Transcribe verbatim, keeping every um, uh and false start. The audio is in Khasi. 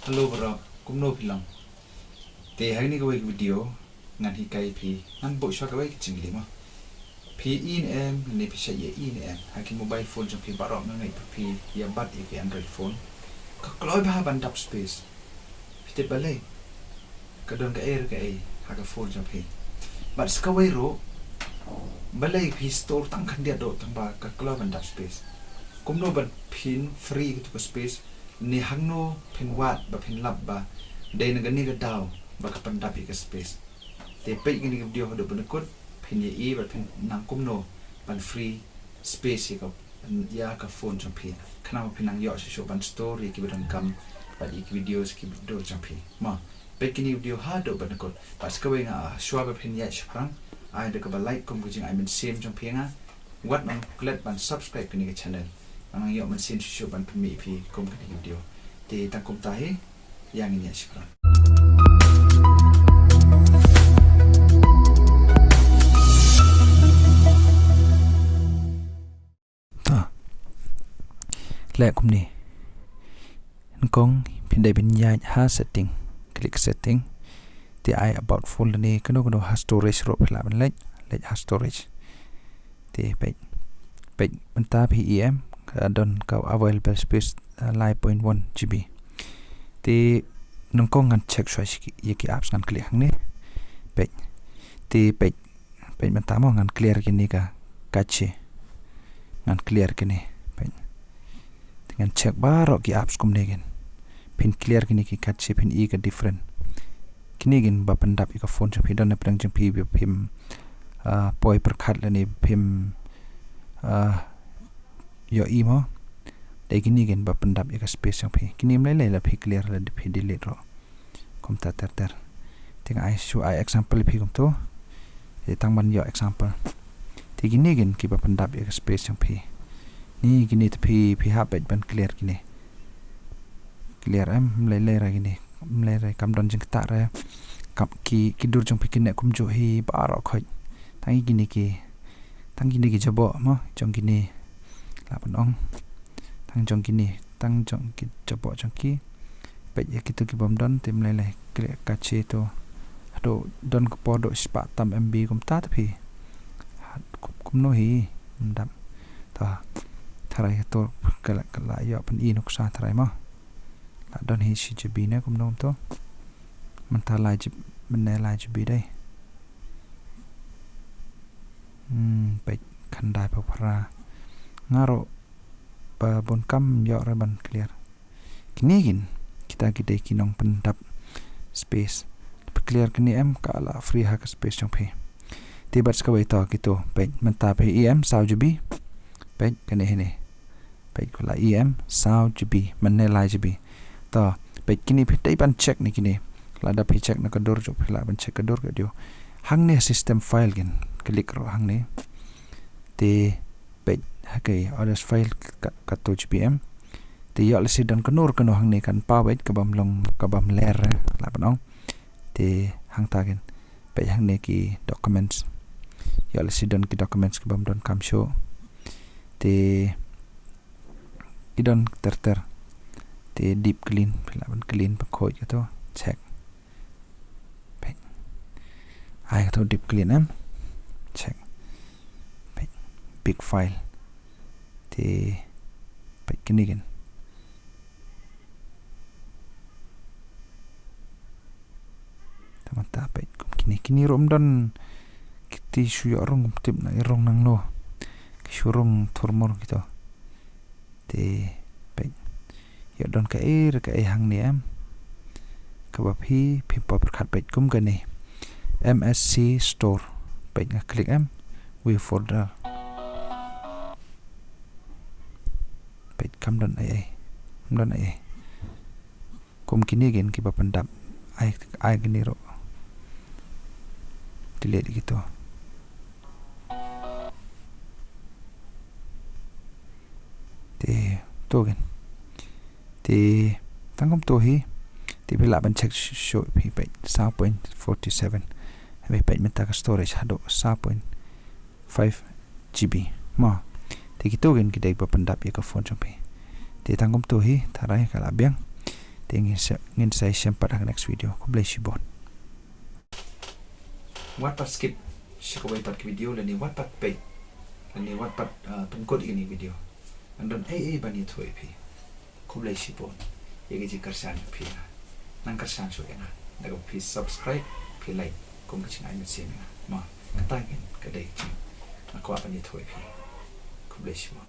Hello bro, kumno phi long? Te ha kane kawei ka video ngan hikai phi, ngan buh shuwa kawei ka jingkylli mo. Phi i ne em, ne phi shait ïa i ne em ha ki mobile phone jong phi baroh? Nga ngeit ba phi ïa bat ïa ki Android phone. Ka kloi bha ban dap space. Phi tip balei? Ka don kaei re kaei ha ka phone jong phi. Bad sa kawei ruh, balei phi store tang khyndiat ruh tang ba ka kloi ban dap space? Kumno ban phin free katu ka space? Ne hangno phin wad ba phin lap ba dei na kane ka daw ba ka pyndap ïa ka space? Te peit kane ka video haduh ban kut, phin ïa i ba phin nang kumno ban free space ïa ka, ïa ka phone jong phi. Khnang ba phin nang ïoh shuh shuh ban store ïa ki ba donkam bad ïa ki video sa ki dur jong phi. Mo, peit kane ka video haduh ban kut. Bad sa kawei nga, ah, shuwa ba phin ïa shaphrang, ai da kaba like kum ka jingai mynsiem jong phi nga. Wat nang klet ban subscribe kane ka channel. Nang ïoh mynsiem shuh shuh ban pynmih phi kum kane ka video. Te tang kumta hi, ïa ngin ïa shaphrang. Ta. Leh kumne. Nyngkong phin dei ban ïaid ha setting. Klik setting. Te ai about folder ne kano kano ha storage ruh phi lah ban leit. Leit ha storage. Te peit. Peit mynta phi i em ka don ka available space, uh, lai point one G B. Te nyngkong ngan check shuwa ïa ki apps, ngan klik hangne. Peit. Te peit. Peit mynta mo ngan clear kine ka cache. Ngan clear kine. Peit. Te ngan check baroh ki apps kumne kin. Phin clear kine ki cache, phin i ka different. Kine kin ba pyndap ïa ka phone jong phi, don na pdeng jong phi ba phim, ah, poi pyrkhat lane phim, ah, ïoh i mo. Dei kine kin ba pyndap ïa ka space jong phi. Kine ym lei lei la phi clear la phi delete ruh. Kumta ter ter. Te nga ai shu ai example phi kumto. Te tang ban ïoh example. Te kine kin ki ba pyndap ïa ka space jong phi. Ni kine te phi, phi hap ban clear kine. Clear em, ym lei lei re kine. Ym lei re, kam don jingktah re. Kam ki, ki dur jong phi kine kumjuh hi baroh khoit. Tang kine ki, tang kine ki jaboh mo, jong kine. Lah ban ong. Tang jong kine, tang jong ki jaboh jong ki. Peit ïa kito ki bym don te ym lei lei, klik cache to. Haduh don ka por haduh shispah tam M B kumta te phi. Kum, kumno hi, ym dap. Ta, tharai to ka la, ka la ïoh pyni nuksa tharai mo. La don hi shi G B ne kumno to. Mynta lai G B, mynne lai G B dei. Hmm, peit khyndai phew phra. Nga ruh ba bun kam ïoh re ban clear. Kine kin, kita ki dei ki nongpyndap space. Phi clear kine em ka la free ha ka space jong phi. Te bad sa kawei to kito, peit mynta phi i em saw G B. Peit kane hi ne. Peit ka la i em saw G B, mynne lai G B. To, peit kine phi dei ban check ne kine. Lada phi check na ka dur jong phi lah ban check ka dur ka dio. Hangne system file kin, klik ruh hangne. Te peit ha ka others file ka, kato G B em. Te ïoh lehse don kano kano hangne kan paw, peit kaba ym long, kaba ym ler, lah ban ong. Te hangta kin, peit hangne ki documents. Ïoh lehse don ki documents kaba ym donkam shuh. Te ki don ter ter. Te deep clean, phi lah ban clean, pynkhuid kato, check. Peit. Ai kato deep clean em. Check. Peit. Big file. Te peit kine kin. Te mynta peit kum kine, kine ruh ym don. Kiti shu ïoh rung, ym tip na i rung nangno. Ki shu rung thurmur kito. Te peit. Ïoh don kaei re kaei hangne em. Kaba phi, phim poi pyrkhat, peit kum kane. M S C Store. Peit nga klik em. View folder. Peit kam don ei ei. Kam don ei ei. Kum kine kin kiba pyndap. Ai, ai kine ruh. Delete kito. Te to kin. Te tang kumto hi. Te phi lah ban check shuh shuh phi, peit saw point four two seven. Hynrei peit mynta ka storage haduh saw point five G B. Mo. Te kito kin ki dei ba pyndap ïa ka phone jong phi. Te tang kumto hi, tharai ka la biang. Te ngin sa, ngin sa ïashem pat ha ka next video. Khublei shibun. Wat pat skip sha kawei pat ka video lane wat pat peit lane wat pat, ah, pynkut ïa kane ka video. Ngan don ei ei ban ïathuh ïa phi. Khublei shibun ïa ka jingkyrshan jong phi ïa nga. Nang kyrshan shuh ïa nga da kaba phi subscribe, phi like kum ka jingai mynsiem ïa nga. Ma kata kein ka dei ka jing nga kwah ban ïathuh ïa phi. Khublei shibun.